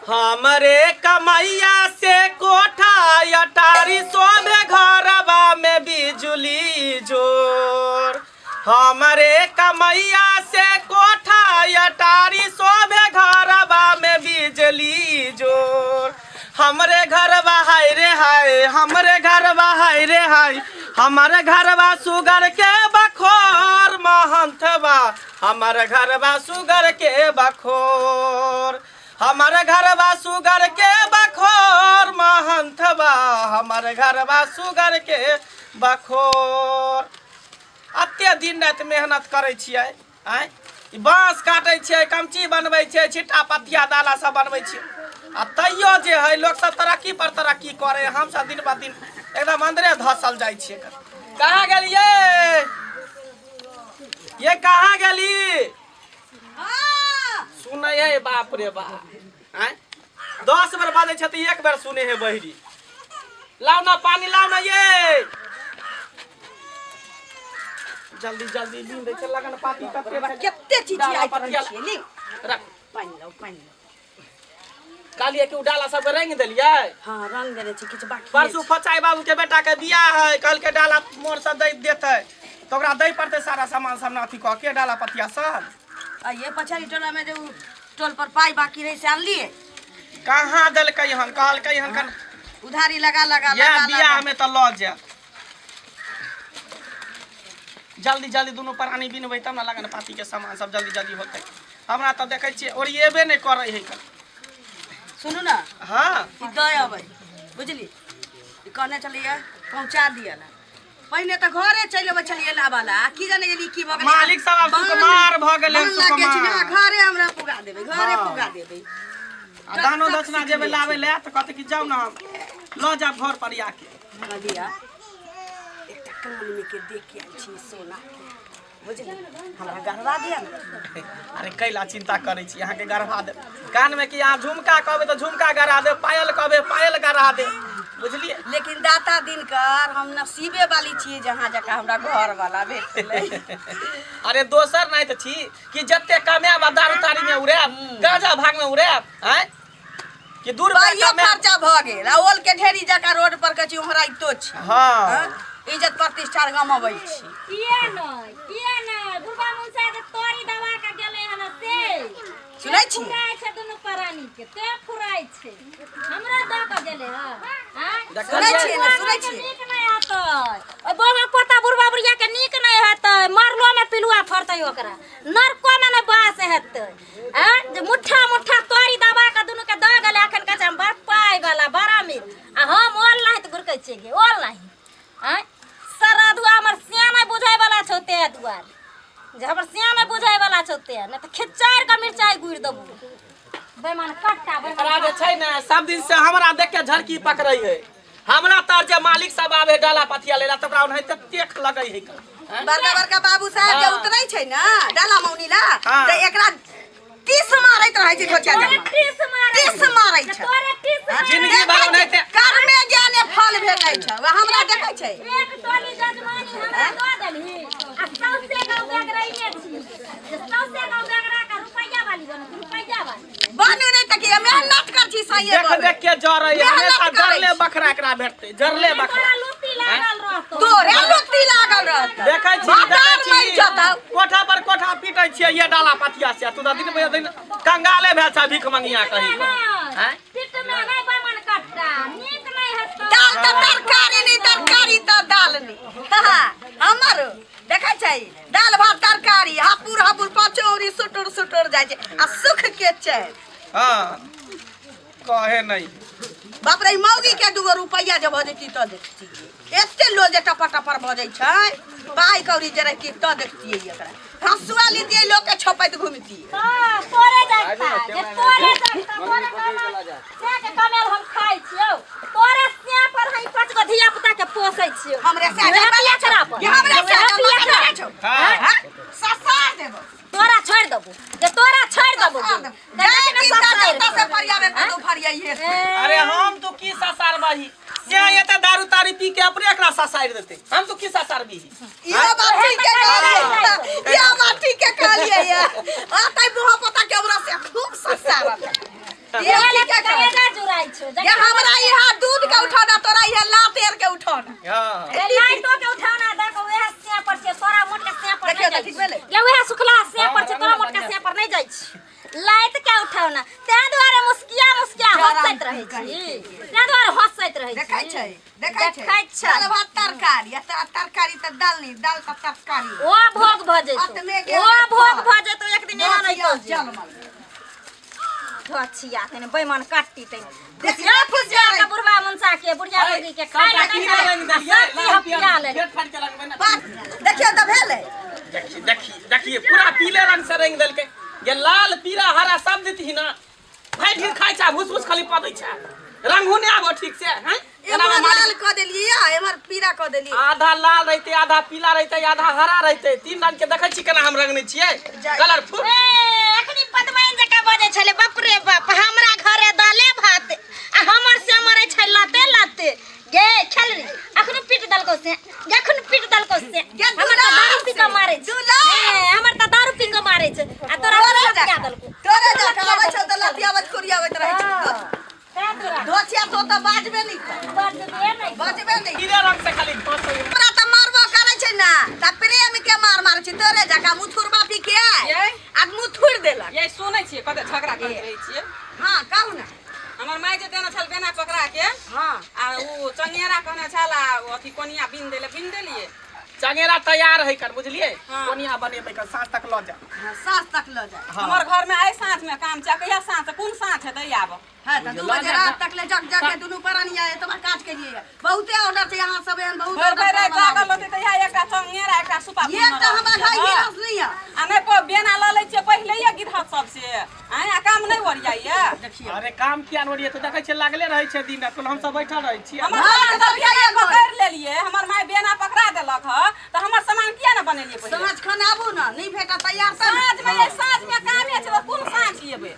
हमरे कमैया से कोठा अटारी शोभे घरबा में बिजुली जोर। हमरे कमैया से कोठा अटारी शोभे घरबा में बिजली जोर। हमरे घरबा हाय रे हाय, हमरे घरबा हाय रे हाय, हमारे घरबा सुगर के बखोर महंथबा, हमारे घरबा सुगर के बखोर, हमारे घरबा सुगर के बखोर महंथबा, हमारे घरबा सुगर के बखोर। अते दिन राति मेहनत करै छियै, आँय, ई बाँस काटै छियै, कमची बनबै छियै, छिट्टा पथिया डाला सब बनबै छियै, आ तैयो जे है लोक सब तरक्की पर तरक्की करै, हमसब दिन ब दिन एकदम अंदरे धसल जाइ छियै। कहाँ गेलियै ये, कहाँ गेली? सुनै है बाप रे बाप, आँय, 10 बेर बाजै छथि एक बेर सुनै है बहिरी। लाउ ना पानी, लाउ ना ये, जल्दी जल्दी बीन दै छै लगन पाती कते छै। कते चीज डाला आइत रहल पतिया छियै ली। रख। पानि लाउ, पानि लाउ। कहलियै कि ओ डाला सबके रंग देलियै? हाँ, रंग देने छी, किछु बाकी परसू फचाई बाबू के बेटा के बियाह है, कहलकै डाला मोर सब दै देतै तऽ ओकरा दै पड़तै सारा सामान सब ना अथी कऽ के डाला पतिया सब। आ ये पछाड़ी टोला में जे उ टोल पर पाई बाकी रहे से आनलियै? कहाँ देलकै हन, कहलकै हन कन उधारी लगा लगा इएह लगा बियाह लगा। में तऽ लऽ जायत। जल्दी जल्दी दुनू प्राणी बिनबै तब ने लगन पाती के सामान सब जल्दी जल्दी होतै। हमरा तऽ देखै छियै ओरिएबे नहि करै है। सुनू ना। हाँ। ई दऽ अबै, बुझली? ई कहने छलियै पहुँचा दिअ ला, पहिने तऽ घरे चलि अबै छलियै लाबऽ ला, आ की जाने गेली की भऽ गेलै। मालिक सब आब सुकुमार भऽ गेलै, बान्ह लागि गेल छै ने, सुकुमार। घरे हमरा पुगा देबै, घरे हाँ। पुगा देबै। आ दानो दक्षिणा जेबै लाबै लए तऽ कहतै कि जाउ ने हम लऽ जायब घर पर आके। कहलियै एकटा कानमे के देख के आयल छी सोना के, बुझली? हमरा गढ़वा दिअ ने। अरे कैला चिंता करै छी, अहाँके गढ़वा देब कानमे कि अहाँ झुमका कहबै तऽ झुमका गढ़ा देब, पायल कहबै पायल गढ़ा देब, बुझलियै? लेकिन दाता दिनकर हम नसीबे वाली छियै जहाँ जकाँ हमरा घर वाला भेटलै। अरे दोसर नहि तऽ छी कि जते कमायब आ दारू तारी में उड़ायब, गांजा भाग में उड़ायब, आँय कि 2 रुपया पाइयो कमायब। खर्चा भऽ गेल आ ओल के ढेरी जकाँ रोड पर के छी ओहराइतो छी। हाँ। हँ? इज्जत प्रतिष्ठा गमबै छी। किया नहि, किया नहि, बुढ़बा मुनसा के तोरी दबा के गेलै हन से सुनै छी? फुराइ छै दुनू प्राणी के, ते फुराइ छै, हमरा दऽ के गेलै हँ, आँय? सुनै छियै ने, सुनै छियै? नीक नहि हेतै ओहि बौआ पोता बुढ़बा बुढ़िया के, नीक नहि हेतै, मरलो मे पिलुआ फड़तै, ओकरा नरको मे नहि बास हेतै। आँय, जे मुट्ठा मुट्ठा तोरी दबा के दुनू के दऽ गेलै, अखन कहै छै हम बड़ पाइ वाला बड़ा अमीर, आ हम ओल नाही तऽ गुरकै छियै गे, ओल नाही। आँय सारा दुआ हमर सिया नहि बुझै वाला छौ, ते दुआरे जे हमर सिया नहि बुझै वाला छौ ते, नहि तऽ खिचारि कऽ मिरचाइ गुड़ि देबू बेमान कट्टा। एकरा जे छै ने सब दिन से हमरा देख के झड़की पकड़ै है। हमरा तर जे मालिक सब आबे डाला पथिया लेला तऽ ओकरा ओनाहिते टेक लगै है। आँय? बड़का बड़का बाबू साहब जे हाँ। उतरै छै ने डाला मौनी ला हाँ। तऽ एकरा टीस मारैत रहै छै धोतिया तोरे जमा। टीस मारै टीस मारै छै। तोरे टीस मारै जिंदगी भर ओनाहिते। कर्मे ज्ञाने फल भेटै छै, वएह हमरा देखै छै। एक टोली जजमानी हमरा दऽ देलही आ सौंसे गाँव बेगरैने छी, जे सौंसे गाँव बेगरा के रुपैया वाली बनत, रुपैया वाली बनू नहि तऽ की मेहनत कर छी सही। देख देख के जरै मेहनत हमेशा करै जरले छी। बकरा एकरा भेटतै, जरले बकरा। तोरा लुत्ती लागल रहतौ। तोरे लुत्ती लागल रहतौ। देखै छी, बाजार देखै मरि छी, जतौ। कोठा पर कोठा पीटै छियै ये डाला पथिया से, तू तऽ दिन पे दिन कंगाले भेल छ भीख मंगिया कही नहि, आँय? पिटमे नहि बैमन कट्टा नीक नहि हेतौ। दाल तऽ तरकारी नहि, तरकारी तऽ दाल नहि। हाँ, हमर देखै छै दाल भात तरकारी हापुर हापुर पचौरी सुटुर सुटुर जाइ छै आ सुख के चैन। हाँ कहे नहीं। बाप रे, ई मौगी के दूगो रुपैआ जे भऽ जैती तऽ देखतियै, एते लो जे टपर टपर भऽ जाइ छै, पाइ कौड़ी जे रहती तऽ देखतियै, एकरा हँसुआ लीतियै, लोक के छपैत घुमतियै। हाँ, तोरे जगता जे तोरे जगता, तोरे कमाल से के कमाल हम खाइ छियौ, तोरे सिया पर हम पाँच गो धिया पुता के पोसै छियौ। हमरे से उएह पियकरा पर। कि हमरे से उएह जमा पियकरा। करै छौ? हाँ। हाँ? ससार देबो। तोरा छोड़ि देबो जे तोरा छोड़ि देबो। ससार देबो। जाय दिन ता जत्ता से फरियाबे कतौ फरियाइए। अरे हम तो की ससारबही से, एते दारू तारी पी के अपने एकरा ससारि देतै, हम तो की ससारबही? इहो बात ठीक के कहलियै, इहो बात ठीक के कहलियै। आ तै बुढ़ा पोता के हमरा से खूब ससारत। ये ये ठीके कहै। करेजा जुड़ाइ छौ ये हमरा यहाँ दूध के उठौना तोरा यहाँ लातेर के उठौना। हाँ। ए लाइटो के उठाना दे के उएह से पर छै तोरा मोट के से पर देखियौ नहीं जाइ तऽ ठीक छै। भेलै। ये उएह सुखला से पर छै तोरा मोट के से पर नहीं जाइ छै लाइट के उठाना ताहि दुआरे मुस्किया मुस्किया हंसैत रहै छी ताहि दुआरे हंसैत रहै छी देखै छै देखै छै देखै छै। दाल भात तरकारी आ तरकारी तऽ दाल नहि दाल तऽ तरकारी ओ भोग भऽ जेतौ आत्मे गेल ओ भोग भऽ जेतौ एक दिन एहन अइतौ जे जनमल धोछिया तने बैमान काटी तने देख, फुसिया फुसिया के बुढ़वा मुनसा के बुढ़िया मुर्गी के खाय सबटा ला की नहि खाय रंग देलियै? सब चीज हपिया ले पेट फाड़ि के रंगबै ने। बात देखियौ तऽ भेलै देखिए देखिए देखिए पूरा पीले रंग से रंग देलकै ये लाल पीला हरा सब देती ना भाई ढीर खाइ छै भूस भूस खाली पदै छै रंगो नहि आबो ठीक से हैं एना एम्हर मालिक लाल कऽ देलियै या एम्हर पीरा कऽ देलियै आधा लाल रहते आधा पीला रहते आधा हरा रहते तीन रंग के देखै छी केना हम रंगने छियै कलरफुल ए अखनी पदमैन जकाँ बजै छलै बाप रे बाप हमरा घरे दाले भात आ हमर से मरै छै लाते लाते गे खेल रे अखनो पीट देलकौ से अखनो पीट देलकौ से गे हमर तऽ दारू पी कऽ मारै छै ए, हमर तऽ दारू पी कऽ मारै छै आ तोरा तोरे लतिया जकाँ देलकौ तोरे जकाँ आबै छौ तऽ लतियाबैत खुरियाबैत रहै छौ तें तोरा धोछिया तो तऽ बाजबे नहि कर बजबे नहि बाजबे नहि पीले रंग से खाली घसै हमरा तऽ मारबो करै छै ने तऽ प्रेम के मार मारै छै तोरे जकाँ मुथुरबा पी के यै। आ मुथुर देलक ये सुनै छियै कते झगड़ा करैत रहै छियै हँ कहू ने हमर माय जे देने छल बेना पकड़ा के हँ आ ओ चंगेरा कहने छल आ ओ अथी कोनिया बिन देले बिन देलियै चंगेरा तैयार है कर बुझलियै हाँ। कोनिया बनेबै कर साँझ तक लऽ जाउ हँ, साँझ तक लऽ जाए हाँ। हमर घर में आइ साँझ में काम छै कहिया साँझ कोन साँझ हेतै आब हँ तऽ 2 बजे रात तक ले जग जग के दुनू प्राणी आए तुम्हार काज के लिए बहुते ऑर्डर छै यहाँ सब एहन बहुत भरि ऑर्डर भरि राति सब जागल आबै होतै तऽ इएह एकटा चंगेरा एकटा सुपा छै। एक तऽ हमरा घर गिरहस नहीं है आ नहि बेना लऽ लै छियै पहिलैये गिरहत सबसे आँय आ काम नहि ओरियाइए देखियौ अरे काम किया नहि ओरियेतै देखै छियै लागले रहै छै दिन राति हम सब बैठल रहै छियै हमर हाँ, सामान तऽ तऽ किया बेना एगो? पकड़ि लेलियै हमर माय बेना पकड़ा देलक ह तऽ हमर सामान किया ने बनेलियै पहिले साँझ खन आबू ने नहि भेटत तैयार तऽ ने। साँझ में ये साँझ में कामे छै तऽ कोन साँझ एबै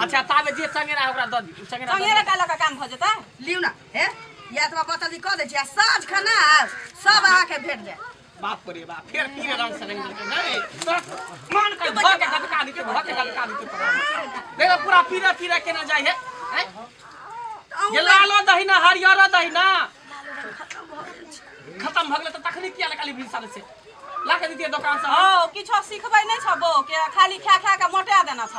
अच्छा ताबे जे चंगेरा है ओकरा दऽ दियौ चंगेरा दऽ चंगेरा टा लऽ कऽ काम भऽ जेतै लिउ ने हे या तऽ बतल कऽ दै छी आ साँझ खन आयब सब अहाँके भेट जायत दियौ। बाप रे बाप फेर पीले रंग से रंग देलकै नहीं तोरा मान कर धऽ के गदका दितै धऽ के गदका दितै तोरा देखो पूरा पीला पीला केना जाइ है हैं? ये लालो दही ना हरियरो दही ना खत्म भऽ गेलै तऽ तखनी किया लगा ली साल से ला के दितियै दोकान से हौ किछो सिखबै नहि छ बौ के खाली खा खा के मोटा देना छ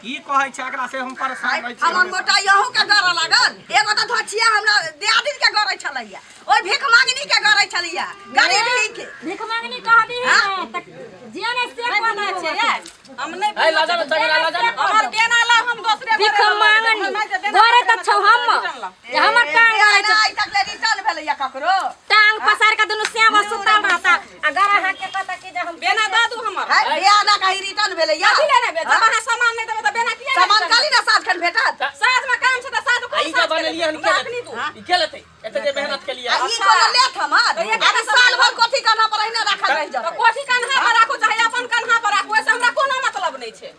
की कहै छै एकरा से हम परेशान रहै छी हमर मोटा यहू के गरऽ लागल एगो तऽ धोछिया हमरा दियादिन के गरै छलैया ओहि भीख मांगनी के गरै छलैया गरीबी के भीख मांगनी कहबी हाँ? ने तऽ जे नहि से नहि कऽ बुझै देबौ छियै यै। हम नहि ए, लऽ जा ने, चंगेरा लऽ जा ने। हमर बेना ला हम दोसरे भीख घरे लऽ लेबै। मांगनी हमर माय जे बेना गरे तऽ पकड़ेने छौ छल, हम रिटर्न ला। जे हमर टांग गरै छौ आइ तक ले रिटर्न भेलैया ककरो टांग पसार के दुनू श्याम सुतल रहता आ गरा हाथ के कहता कि जे हम बेना दऽ दू हमर है बियाह कहीं रिटर्न भेलैया कथी ले लेबै जब अहाँ सामान नहि देबै तऽ बेना किया सामान काली ना साँझ खन भेटत साँझ में काम छै तऽ साँझ आ कोन ई जे साँझ के बनेलियै हन लेबै? के हमरा अखनी दू लेतै ई के लेतै एते जे मेहनत केलियै आ ई कोनो लेत हमर तऽ एक अभी साल भर कोठी कान्हा पर अहिना राखल रहि तऽ जेतै कोठी कन्हा पर राखू चाहे अपन कन्हा पर राखू ओहिसँ हमरा कोनो मतलब नहि छै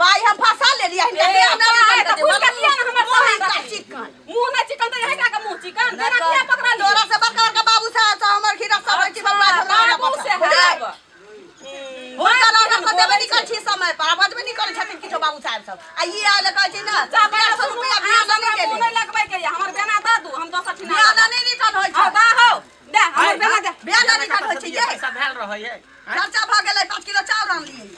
पाइ हम फंसा लेलियै हिनका ए, बियाह नहि पाइ रिटर्न तऽ फूस के किया ने हमर मुँह सामान हिनका रखली? चिकन मुँह नहि चिकन तऽ इहे के मुँह चिकन बेना किया पकड़लियै तोरा से बड़का बड़का बाबू साहब से हमर खीरा सब होइ छै बबुआ हमरा बाबू साहेब हुनकर ऑर्डर तऽ देबे नहि करै छी समय पर आ बजबे नहि करै छथिन किछो बाबू साहेब सब आ ई आयल कहै छै ने 150 रुपया बियाह हमरा नहि मुँह गेलै नहि लगबै के यऽ हमर बेना दऽ दू हम दोसर ठिना बियाह नहि रिटर्न होइ हँ छै दऽ हौ दे हमर बेना दे बियाह नहि रिटर्न होइ छै ये पैसा भेल रहै है खर्चा भऽ गेलै 5 किलो चाउर आनलियै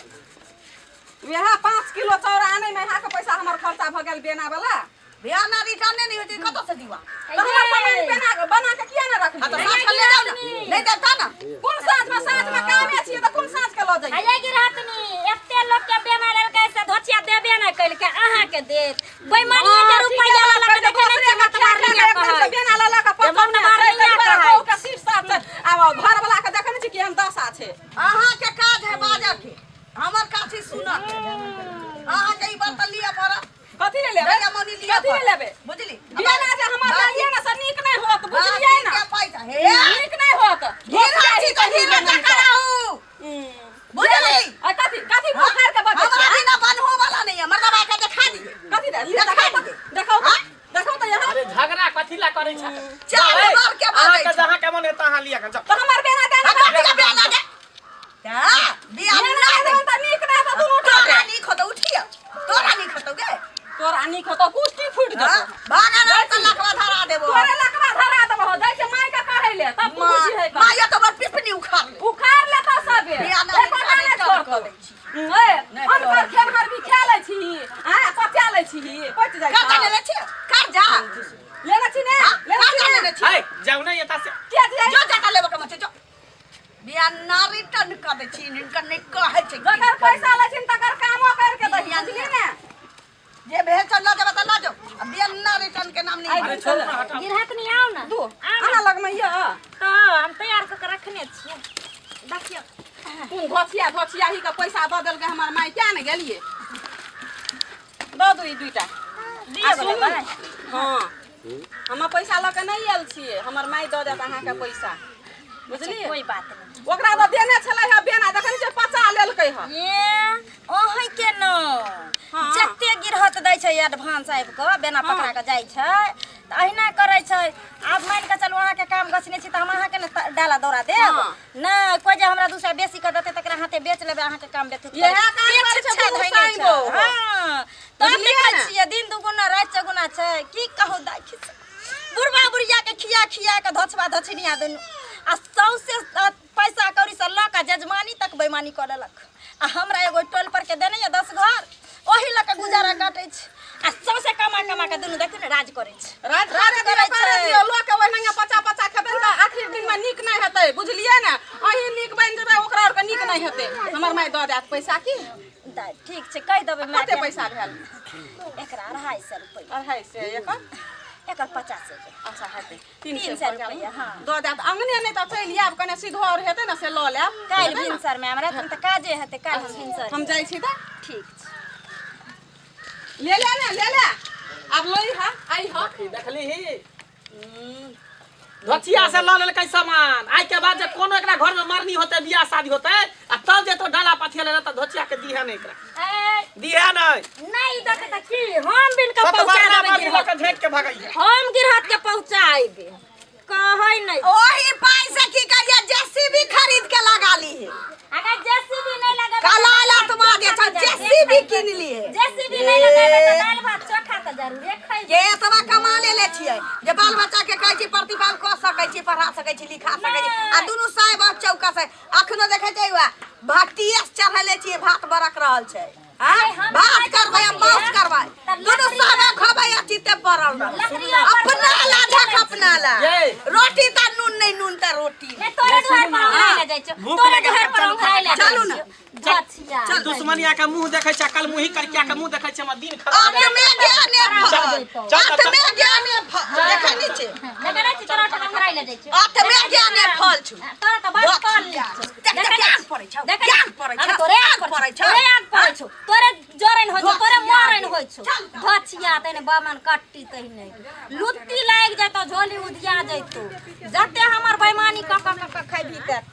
वएह 5 किलो चाउर आनैमे अहाँके पैसा हमर खर्चा भऽ गेल बेना वाला बियाह नहि रिटर्न नहि होइ छै कतऽ से दीवा तऽ हमर सामान बेना बना के किया ने हाँ तऽ रखलियै साँझ खन ले जाउ ने नहि देब तऽ ने कोन साँझमे साँझमे कामे छियै तऽ कोन साँझ के लऽ जइयै आये गिरहतनी एते लोक के बेना लेलकै से धोचिया देबे नहि कइलकै अहाँ के देत बेईमानी के रुपैया लऽ लऽ के देखै नहि छियै मतवार कहै बेना लऽ लऽ के पचौने मतवार छै नहीं ताहि दुआरे कहै। बहू के सीट साफ छै आब घरवला के देखै नहि छी केहन दशा छै अहाँके काज है बाजऽ के हमर काज छै सुनऽ के अहाँके ई बर्तन लिअ पड़त कथी ले लेबै भैया मनी लिअ कथी ले पड़त। लेबै बुझली बेना जे हमर लेलियै ने से नीक नहि होत बुझलियै ने बाकी के पैसा हे नीक नहि होत हीरा छी तऽ हीरा जकाँ रहू बुझली आ कथी कथी मुँह फाड़ि के बजै हमरा छियै बिना बनहो वाला नहीं है मर्दबा के देखा दिए कथी दे देखा देखा दिए। देखो देखो तऽ यहाँ अरे झगड़ा कथी ला करै छै चार बार के बाजै अहाँके छै। जहाँ के मन हेतै अहाँ लिअ के जाउ तऽ हमर बेना दे हम कथी के बियाह दे हाँ बियाह बेना ना देबन तऽ नीक नहि होत दुनू तोरा टा नीक होतौ उठिया तोरा नीक होतौ गे तोरा नीक होतौ फूटि हाँ? जेतौ। भागा ना तऽ लकवा धरा देबो। तोरे लकवा धरा देबहो, जाइ छै माय के कहै ले, तब तू बुझिहे कऽ। माया तो बड़ पिपनी उखाड़ ले। उखाड़ लेतौ सबे। बिया ना एको टा नहि रिटर्न छोड़तौ। कऽ दै छी। ए, नहि अनकर छोड़तौ। खेनहर भी खा लै छी, आँय, पचा लै छी, पचि जाइ कर्जा छौ। लेने छियै? कर्जा? लेने छी ने? हाँ? लेने छी कर्जा ने? लेने छियै? है जाउ ने एता से। किया जाइ? जो जका लेबऽ के मन छै, जो। बिया ना रिटर्न कऽ दै छी, हिनकर नहि कहै छै। जकर पैसा लै छी तकर कामो करके दही, बुझली ने? जे भेल छै लऽ जेबै तऽ लऽ जाउ। आ बिया ना रिटर्न के नाम नहि। अरे छोड़ू ना, हटाउ। गिरहतनी आउ ने। दू आउ ने। अहाँ लगमे यऽ। तऽ हम तैयार कऽ के रखने छियै, देखियौ। कोन घोचिया घोचिया ही के पैसा दऽ देलकै हमर माय, किया ने गेलियै? दऽ दू ई दुइटा। दिअ आ बला सुनू, बाय। हँ, हम पैसा लऽ कऽ नहि आयल छियै, हमर माय दऽ देत अहाँके पैसा, बुझलियै? कोई बात नहि। ओकरा तऽ देने छलै हँ बेना, देखै छियै पचा लेलकै हँ। ए अहीं के न। हाँ। जते गिरहत दै छै एडवांस आबि कऽ बेना पकड़ा कऽ जाइ छै तऽ अहिना करै छै। आब मानि कऽ चलू अहाँके काम गछने छी तऽ हम अहाँके ने डाला दौड़ा देब। हाँ। नहि कोइ जे हमरा 200 बेसी कऽ देतै तकरा हाथे बेच लेबै, अहाँके काम व्यतीत करै। इएह काम से करै छै छुच्छा दुनू धैने साँइ छै। बौह। हाँ, तब बुझलियै देखै ने? छियै दिन दुगुना राति चौगुना छै। की कहू दाइ, खिस्सा बुढ़बा बुढ़िया के खिया खिया के धोछबा धोछनिया दुनू आ सौंसे पैसा कौड़ी से लऽ कऽ जजमानी तक बेईमानी कऽ लेलक। आ हमरा एगो टोल पर के देने यऽ 10 घर, ओही लऽ कऽ गुजारा काटै छै आ सौंसे कमा कमा के दुनू देखियौ ने राज करै छै। राज राज करै करै दियौ, छै। दियौ लोक के ओहिना पचा पचा खेतै तऽ आखिर दिन में नीक नहि हेतै, बुझलियै ने? अहीं नीक बनि जेबै, ओकरा आरके नीक नहि हेतै। हमर माय दऽ देत पैसा की? दाइ ठीक छै, कहि देबै माय कते के। पैसा भेल? एकरा 250 रुपैआ। 250 एकर? एकर 50 रुपैआ। अच्छा हेतै 300 रुपैआ। हाँ दऽ देत। अंगने नहि तऽ चलि आयब, कने सीधो आओर हेतै ने से लऽ लेब। काल्हि हेतै ने? भिनसर में हमरा तऽ काजे हेतै, काल्हि हम भिनसर। हम जाइ छी तऽ। ठीक छै। ले ले ने, ले ले आब लई हा आई हा। देखली ही धोचिया से लऽ लेलकै सामान। आइ के बाद जे कोनो एकरा घर में मरनी होतै, बियाह शादी होतै आ तब जेतो डाला पाथिया लेला तऽ धोचिया के दीहे नहि एकरा। ए, दीहे नहि। नहीं देते तऽ की हम बिन के पहुंचा सतबरना देबै मरनी लऽ गिरहत के झटि के भगैया। हम गिरहत के पहुंचाएबे कहै नहीं। ओही पाइ से की करिए, जेसीबी खरीद के लगा ली है। अगर जेसीबी नहीं लगेबै कलाला तुमा जे छै, जेसीबी कीन ली है। जेसीबी नहीं लगेबै तऽ दालि भात चोखा तऽ जरूरे खैबै। जे एतबा कमा लेले छियै जे बाल बच्चा के कहै छी प्रतिपाल कऽ सकै छी, पढ़ा सकै छी, लिखा सकै छी। आ दुनू साहेब चौका से अखनो देखै छै वएह भट्टिए से चढ़ेले छियै, भात बरक रहल छै। आँय? हम भात खाइ करबै आ छी मांस करबै, तऽ दुनू लकड़ी साहेब खबै आ चिते पड़ल रहबै। लकड़ियो पर अपना ला झक अपना ला ये। रोटी तऽ नून नहि, नून तऽ रोटी। नहीं तोरे दुआर पर उंघराय ले जाइ छौ। भूख तोरे लगल दुआर पर चलू। उंघराय ले जाइ चलू ने। छियौ। धचिया दुश्मनिया के मुंह देखै छै, कल मुही करिया के मुंह देखै छै, हमर दिन खराब भऽ आत्मे ज्ञाने फल, चल, चल, आत्मे ज्ञाने फल देखै नहि छै। देखै नहि छी तोरा ओहिठाम उंघराय ले जाइ छियौ। आत्मे ज्ञाने फल छौ। तोरा तऽ बड़ फल नीक छौ। देख, देखै देख, नहि आग पड़ै छौ, देखै आग पड़ै अरे छौ, तोरे आग आग पड़ै छौ। तोरे आग पड़ै छौ, तोरे जरन होइ छौ, तोरे धोचिया मरन होइ छौ। चल। धचिया तैने बामन कट्टी तहिने लुत्ती लागि जेतौ, झोली उधिया जैतौ, जते हमर बेईमानी कऽ कऽ कऽ कऽ खैबही तते।